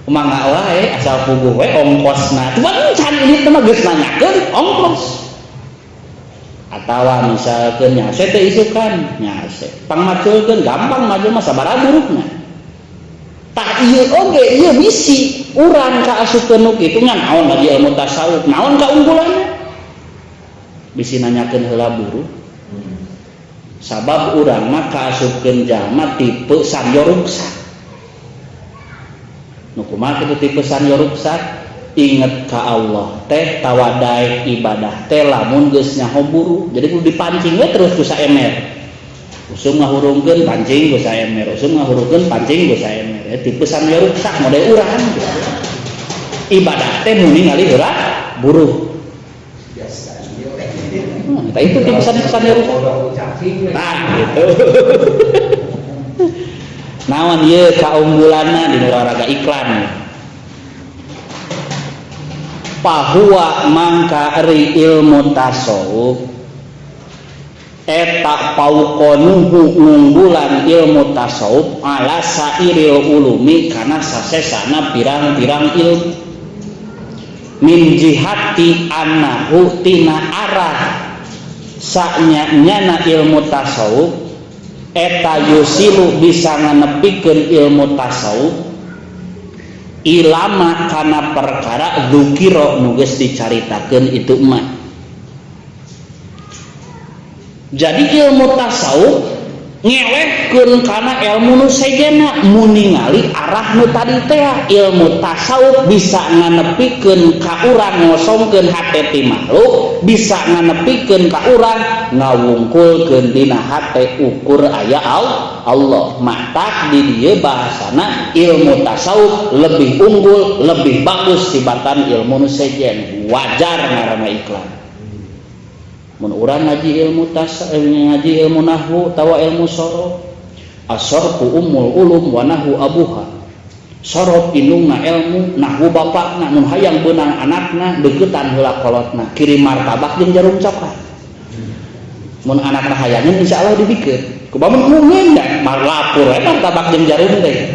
Mangga wae asal puguh we ongkosna. Cuman can ieu teh mah geus nanyakeun ongkos. Atawa misalkeun nyase teh isukan nyase. Pangmaculkeun gampang maju mah sabaraha burukna. Tah ieu oge ieu bisi urang kaasupkeun nu kitu nya naon lagi ilmu tasawuf, naon kaunggulanna? Bisi nanyakeun heula buruh. Sabab urang mah kaasupkeun jalma tipe sanyoruksa. Nu kumaha kitu tipe sanyoruksa? Inget ka Allah teh tawadai ibadah teh lamun geus nyaho buruh. Jadi kudu dipancing we terus ku saemer. Usum ngahurungkeun pancing ku saemer, usum ngahurungkeun pancing ku saemer. Ya, tipe sanyoruksa model urang. Ibadah teh mun ningali heula buruh. Nah, itu tipe sanyoruksa. Nah, gitu. Naon ieu kaunggulanna di olahraga iklan. Pahuwa mangka ri ilmu tasawuf eta paukonuhu ngunggulan ilmu tasawuf ala sairil ulumi kana sasesana pirang-pirang ilmu min jihati annahu tina arah sanya-nyana ilmu tasawuf eta yusilu bisa nganepikeun ilmu tasawuf ilama kana perkara dzukira nu geus dicaritakeun itu mah. Jadi ilmu tasawuf ngelehkeun kana ilmu nu sejenna mun ningali arah nu tadi teh. Ilmu tasawuf bisa nganepikeun ka urang ngosongkeun hate ti makhluk, bisa nganepikeun ka urang ngawungkulkeun dina hate ukur aya Allah. Matak di dieu bahasana ilmu tasawuf lebih unggul, lebih bagus tibatan ilmu nu sejen. Wajar ngaranna iklan. Mun urang ngaji ilmu ngaji ilmu nahwu tawa ilmu sorof, as-sarfu ummul ulum wa nahwu abuha. Sorof indungna ilmu, nahwu bapakna, mun hayang beunang anakna deuketan heula kolotna, kirim martabak jeung jarum coklat. Mun anakna hayangeun insyaallah dibikeun. Kumaha mun mungkin da lapur we martabak jeung jarum teh.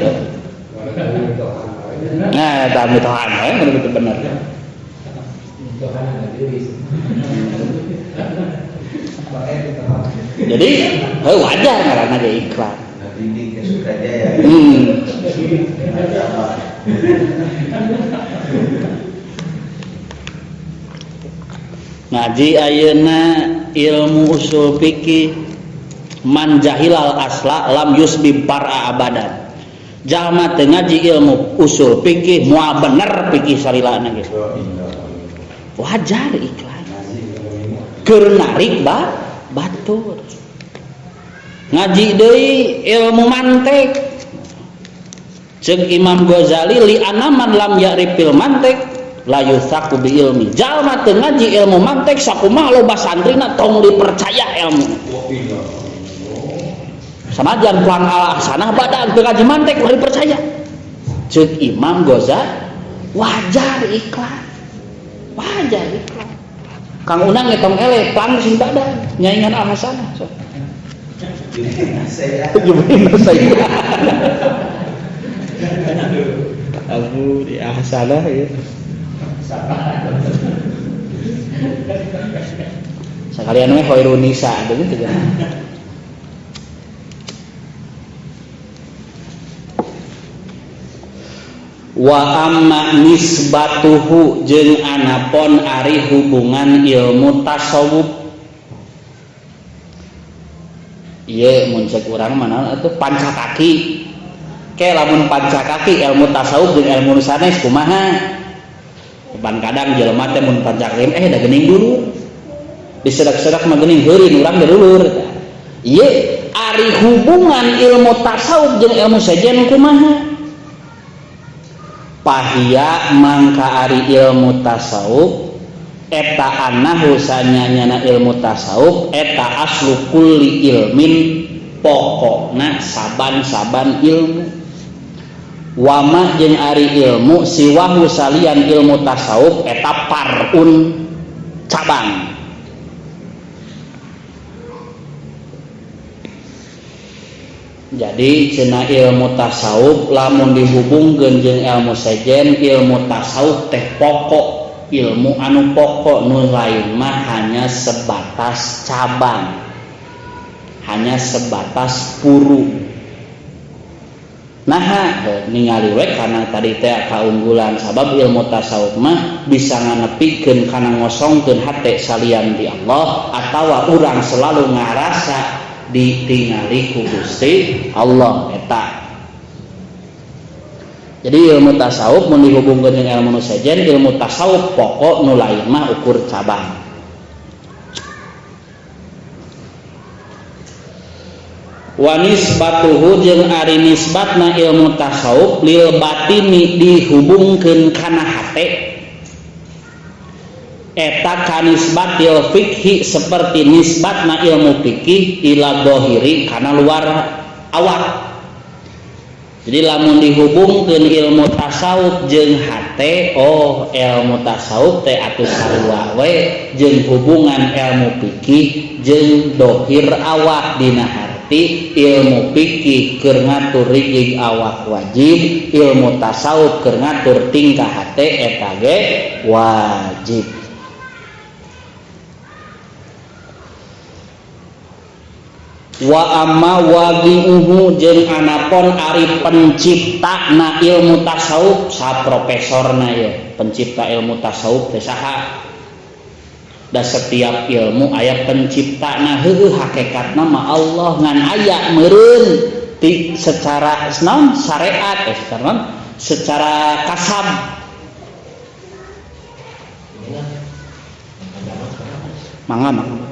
Nah, eta mitohan we mun kitu bener. Jadi wajar ngaranna ge iklan. Ngaji ayeuna ilmu usul fikih man jahilal asla lam yusbib par'a abadan. Jalma teu ngaji ilmu usul fikih moal bener fikih salilana ge. Wajar iklan. Keur narik batur. Ngaji deui ilmu mantik. Ceuk Imam Ghazali li anaman lam ya'rifil mantik la yuthaku bi ilmi. Jalma teu ngaji ilmu mantik sakumaha loba santrina tong dipercaya ilmu. Sanajan puang ala ahsanah badan teu ngaji mantik ulah dipercaya. Ceuk Imam Ghazali wajar iklan. Wajar iklan. Kang Unang ngetong eleh plang sing badan nyaingan al hasanah. So. Saya. Abu di hasanah ya. Sekalian we Khairunisa begitu kan. Wa amma nisbatuhu jeung anapon ari hubungan ilmu tasawuf. Ieu mun ceuk urang mah naon atuh pancakaki. Ke lamun pancakaki ilmu tasawuf jeung ilmu nu sanes kumaha? Ban kadang jelema teh mun pancakaki da geuning dulur. Disedak-sedak mah geuning heurin urang dulur. Ieu ari hubungan ilmu tasawuf jeung ilmu sejen kumaha? Pahia mangka ari ilmu tasawuf eta anahu sanyanyana ilmu tasawuf eta aslu kulli ilmin pokokna saban-saban ilmu. Wama jeung ari ilmu siwahu salian ilmu tasawuf eta parun cabang. Jadi cenah ilmu tasawuf lamun dihubungkeun jeung ilmu sejen, ilmu tasawuf teh pokok, ilmu anu pokok, nu lain mah hanya sebatas cabang, hanya sebatas puru. Nah, ningali we kana tadi teh kaunggulan sabab ilmu tasawuf mah bisa nganepikeun kana ngosongkeun hate salian di Allah atawa urang selalu ngarasa ditingali ku Gusti Allah eta. Jadi ilmu tasawuf mun dihubungkeun jeung ilmu nu sejen, ilmu tasawuf pokok nu lain mah ukur cabang. Wa nisbatuhu jeung ari nisbatna ilmu tasawuf lil batini dihubungkeun kana hate eta kanisbatil fikhi seperti nisbatna ilmu fikih ila dohiri kana luar awak. Jadi lamun dihubungkeun ilmu tasawuf jeung hate, oh ilmu tasawuf teh atuh sarua we jeung hubungan ilmu fikih jeung dohir awak. Dina harti ilmu fikih keur ngatur rigig awak wajib, ilmu tasawuf keur ngatur tingkah hate eta ge wajib. Wa amma wagiuhu jeung anapon ari penciptana ilmu tasawuf, sa profesorna ye pencipta ilmu tasawuf teh saha? Da setiap ilmu aya penciptana, heueuh hakikatna mah Allah ngan aya meureun ti secara naon syariat, secara kasab. Mangga mangga.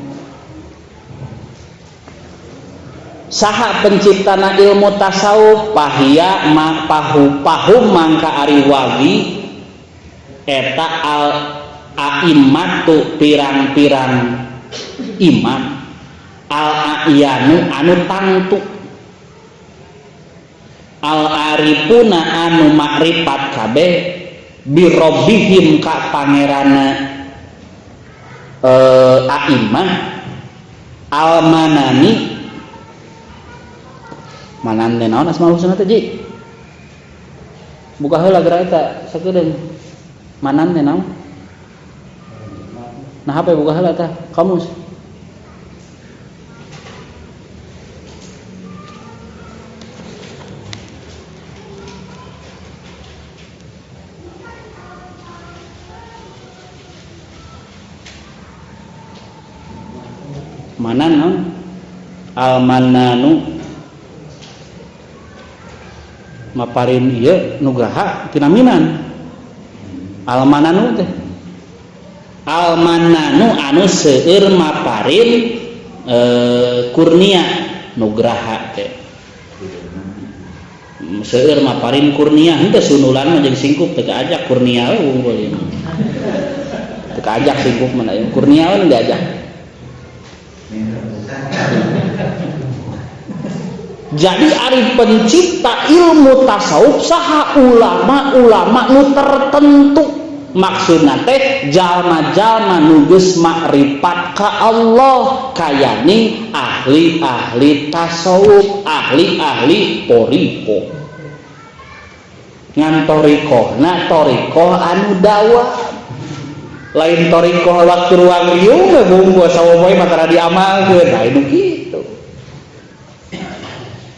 Saha penciptana ilmu tasawuf? Pahia ma pahu pahum mangka ari wagi eta al a'immatu pirang-pirang imam al a'yanu anu tangtu al arifuna anu makrifat kabeh birobihim ka pangerana a'immah al manani manan teh naon asmaul husna teh ji? Buka heula geura eta sakedeung. Manan teh naon? Nah HP buka heula tah kamus. Manan naon? Al mananu maparin ieu nugraha tina minan. Almananu teh almananu anu seueur maparin kurnia nugraha teh seueur maparin kurnia henteu sunulan mah jeung singkup teu kaajak kurnia we unggul ieu teu kaajak singkup mah ieu kurnia we diajak. Jadi ari pencipta ilmu tasawuf saha? Ulama-ulama nu tertentu. Maksudna teh jalma-jalma nu geus makrifat ka Allah, kayani ahli-ahli tasawuf, ahli-ahli thariqah. Ngan thariqahna thariqah anu dawa. Lain thariqah waktu ruang riung we bungkus sawoboy mah tara diamalkeun. Nah nu kitu.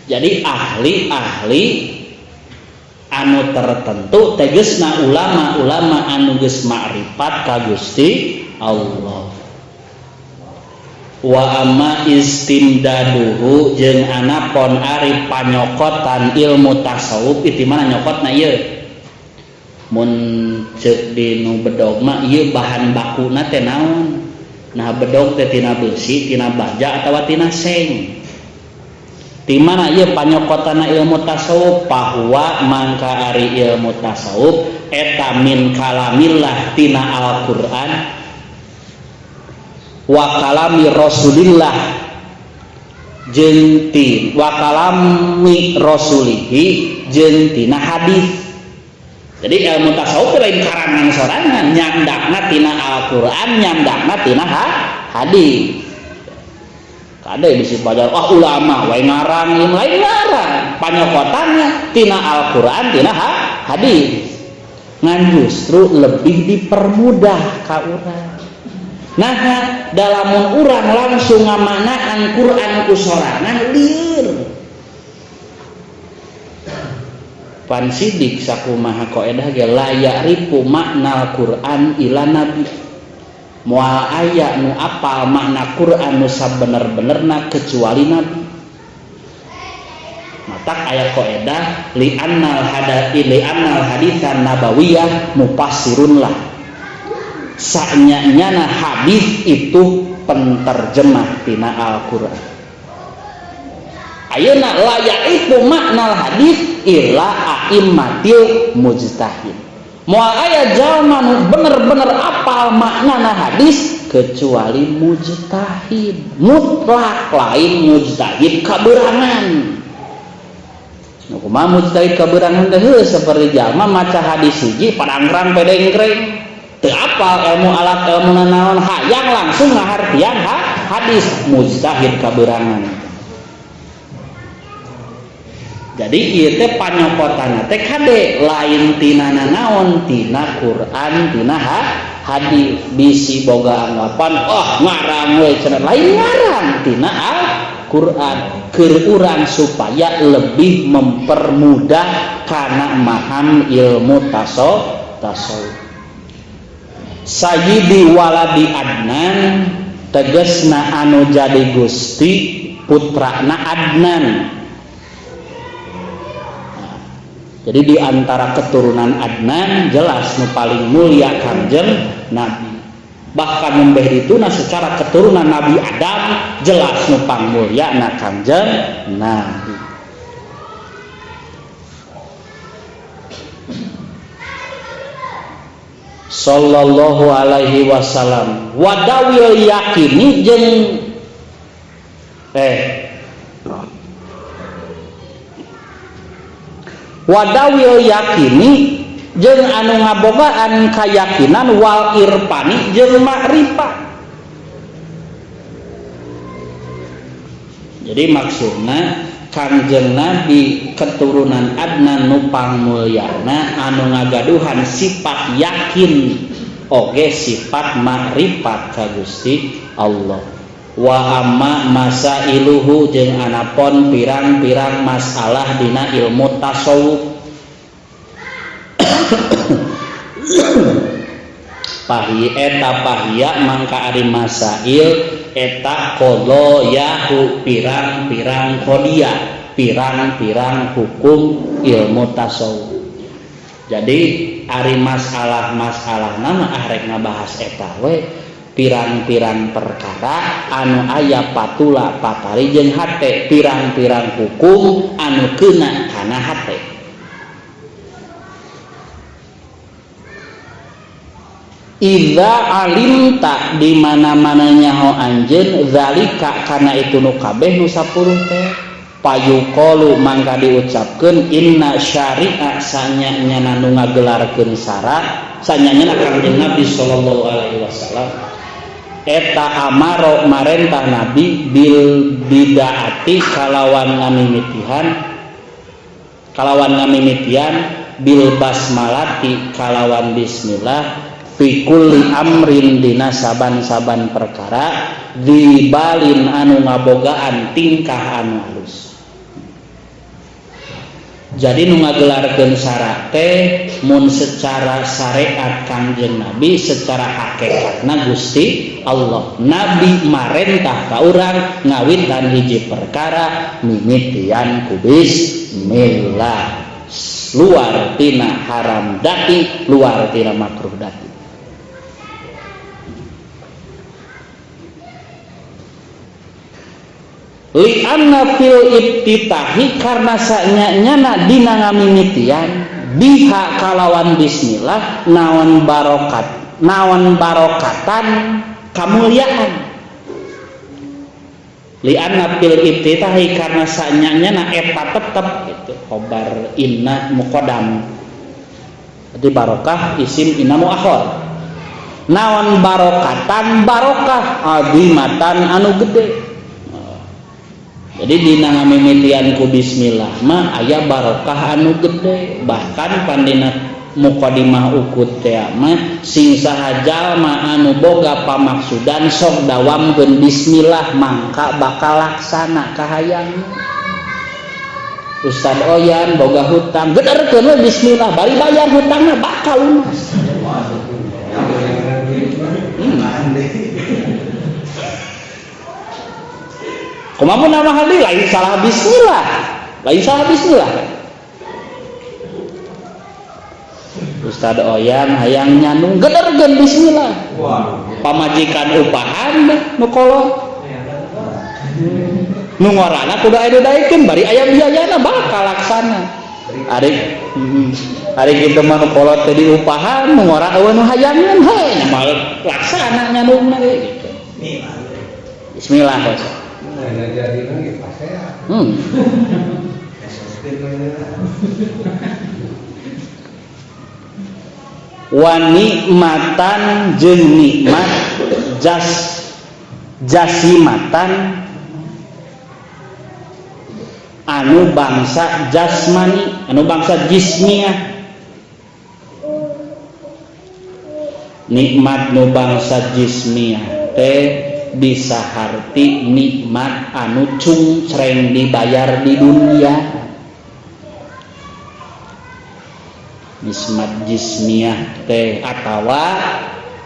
Jadi ahli-ahli anu tertentu tegesna ulama-ulama anu geus makrifat ka Gusti Allah. Wa amma istimdaduhu jeung anapon ari panyokotan ilmu tasawuf itu mana nyokotna ieu? Mun ceuk di nu bedog mah ieu bahan bakuna teh naon? Nah bedog teh tina besi, tina baja atawa tina seng. Di mana ieu panyokotana ilmu tasawuf bahwa mangka ari ilmu tasawuf eta min kalamillah tina Al-Qur'an wa kalami Rasulillah jeung ti wa kalami rasulihi jeung tina hadis. Jadi ilmu tasawuf lain karangan sorangan, nyandakna tina Al-Qur'an, nyandakna tina hadis. Kade bisi pajar ah ulama wae ngarang ieu lain ngarang, panyokotanna tina Al-Qur'an tina hadis. Ngan justru lebih dipermudah ka urang. Nah, dalamun urang langsung ngamanaan Qur'an ku sorangan lieur. Pan sidik sakumaha koedah ge la ya'rifu maknal Qur'an ila nabi. Moal aya nu apal makna Qur'an nu sabener-benerna kecuali nabi. Matak aya koedah li annal hadati li annal haditsan nabawiyah mufassirun lah. Sanya-nyana hadis itu penterjemah tina Al-Qur'an. Ayeuna la ya'rifu maknal hadis illa a'immatil mujtahid. Moal aya jalma nu bener-bener apal maknana hadis kecuali mujtahid mutlak, lain mujtahid kaberangan. Nu kumaha mujtahid kaberangan teh heuh seperti jalma maca hadis hiji padangkrang pedengkreng teu apal ilmu alat ilmu nanaon hayang langsung ngahartian hadis mujtahid kaberangan. Jadi ieu teh panyokotanna teh kade lain tina nanaon tina Quran tina hadis bisi boga anggapan oh ngarang we cenah lain ngarang tina Al-Qur'an keur urang supaya lebih mempermudah kana maham ilmu tasawuf. Sayyidi waladi Adnan tegesna anu jadi Gusti putrana Adnan. Jadi di antara keturunan Adnan jelas nu paling mulia Kangjeng Nabi. Bahkan membeh dituna secara keturunan Nabi Adam jelas nu pangmulyana Kangjeng Nabi. Sallallahu alaihi wasallam. Wadawil yakini jeung wadawil yakini jeung anu ngabogaan kayakinan wal irfani jeung makrifat. Jadi maksudna Kangjeng Nabi keturunan Adnan nu pangmulyana anu ngagaduhan sifat yakin oge sifat makrifat ka Gusti Allah. Wa amma masailuhu jeung anapon pirang-pirang masalah dina ilmu tasawuf. Pahi eta pahia mangka ari masail eta qadayahu pirang-pirang qadiyah, pirang-pirang hukum ilmu tasawuf. Jadi ari masalah-masalah nama ah rek ngabahas eta we pirang-pirang perkara anu aya patula patali jeung hate, pirang-pirang hukum anu keuna kana hate. Idza alimta di mana-mana nyaho anjeun zalika kana itu nu kabeh nu 10 teh payuqalu mangka diucapkeun inna syari'a sanya-nyana nu ngagelarkeun syarat sanya-nyana Kangjeng Nabi sallallahu alaihi wasallam eta amaro marentah Nabi bil bidaati kalawan ngamimitihan bil basmalati kalawan bismillah fi kulli amrin dina saban-saban perkara dibalin anu ngabogaan tingkah anu halus. Jadi nu ngagelarkeun syarat teh mun secara syariat Kangjeng Nabi secara hakikatna Gusti Allah. Nabi marentah ka urang ngawitan hiji perkara mimitian ku bismillah. Luar tina haram dati, luar tina makruh dati. Li anna fil iftitahi karena sanyana dina ngamimitian biha kalawan bismillah naon barokat naon barokatan kamuliaan. Li anna fil iftitahi karena sanyana eta tetep gitu khobar inna muqaddam. Jadi barokah isim inna muakhir. Naon barokatan barokah azimatan anu gede. Jadi dina ngamimitian ku bismillah mah aya barokah anu gede. Bahkan pandina mukadimah ukut teh mah sing saha jalma anu boga pamaksudan sok dawamkeun bismillah mangka bakal laksana kahayangna. Ustad Oyan boga hutang gederkeun we bismillah bari bayar hutangna bakal lunas. Kumaha nama hal lain salah bismillah, lain salah bismillah. Ustad Oyan hayang nyandung gedergeun bismillah. Pamajikan upahan nu kolot. Nu ngorana kudu aya didaekeun bari aya biayana bakal laksana. Ari ari kitu mah nu kolot teh diupahan nu ngora eueuh nu hayangan heuh nya moal laksana nyandungna ge gitu. Bismillah bos. Wa nikmatan jeung nikmat jasimatan anu bangsa jasmani anu bangsa jismiah. Nikmat nu bangsa jismiah teh bisa harti nikmat anu cungcreng dibayar di dunia. Nikmat jismiah teh atawa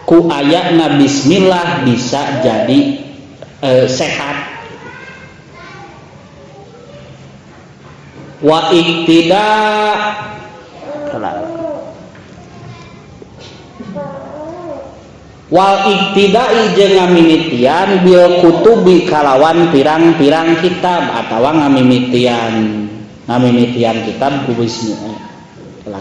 ku ayana bismillah bisa jadi sehat. Wa iktida wal iktidai jeung ngamimitian bil kutubi kalawan pirang-pirang kitab atawa ngamimitian kitab ku bismillah. Kala.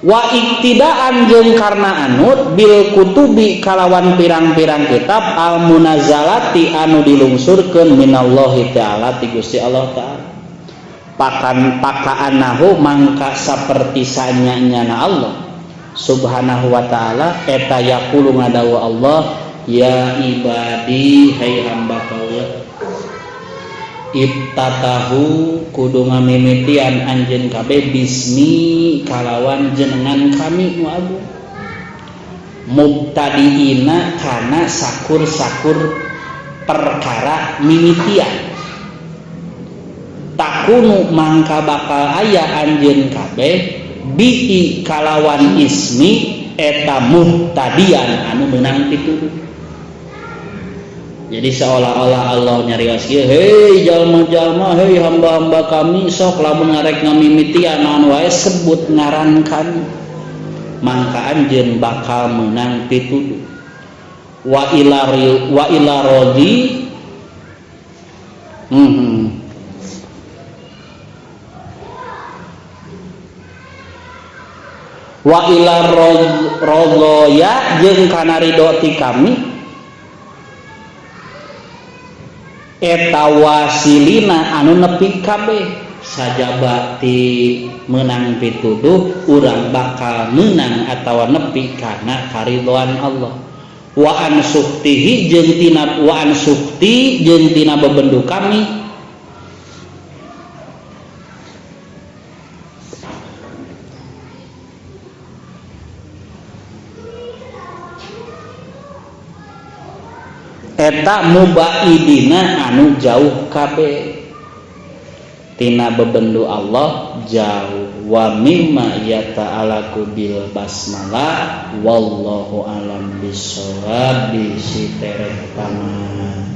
Wa iktidaan jeung karna anut bil kutubi kalawan pirang-pirang kitab al munazalati anu dilungsurkeun minallahi ta'ala ti Gusti Allah ta'ala. Pakan pakaanahu mangka saperti sanyanya Allah subhanahu wa ta'ala eta yaqulu ngadawu Allah ya ibadi hai hamba kaula iftatahu kudu ngamimitian anjeun kabeh bismi kalawan jenengan kami nu agung mubtadiina kana sakur-sakur perkara mimitian takunu mangka bakal aya anjeun kabeh bi'i kalawan ismi eta muhtadian anu meunang pituduh. Jadi seolah-olah Allah nyarios kieu, hei jalma-jalma, hei hamba-hamba kami, sok lamun ngarek ngamimitian naon wae sebut ngaran kami, mangka anjeun bakal meunang pituduh. Wa ila rodi wa ila rodhoya jeung kana ridho ti kami eta wasilina anu nepi kabeh sajaba ti meunang pituduh urang bakal meunang atawa nepi kana karidhoan Allah. Wa an suktihi jeung tina wa an sukti jeung tina bebendu kami eta mubaidina anu jauh kabeh tina bebendu Allah jauh. Wa mimma yata'alaku bil basmalah wallahu alam bisawab. Bisi tereh taman.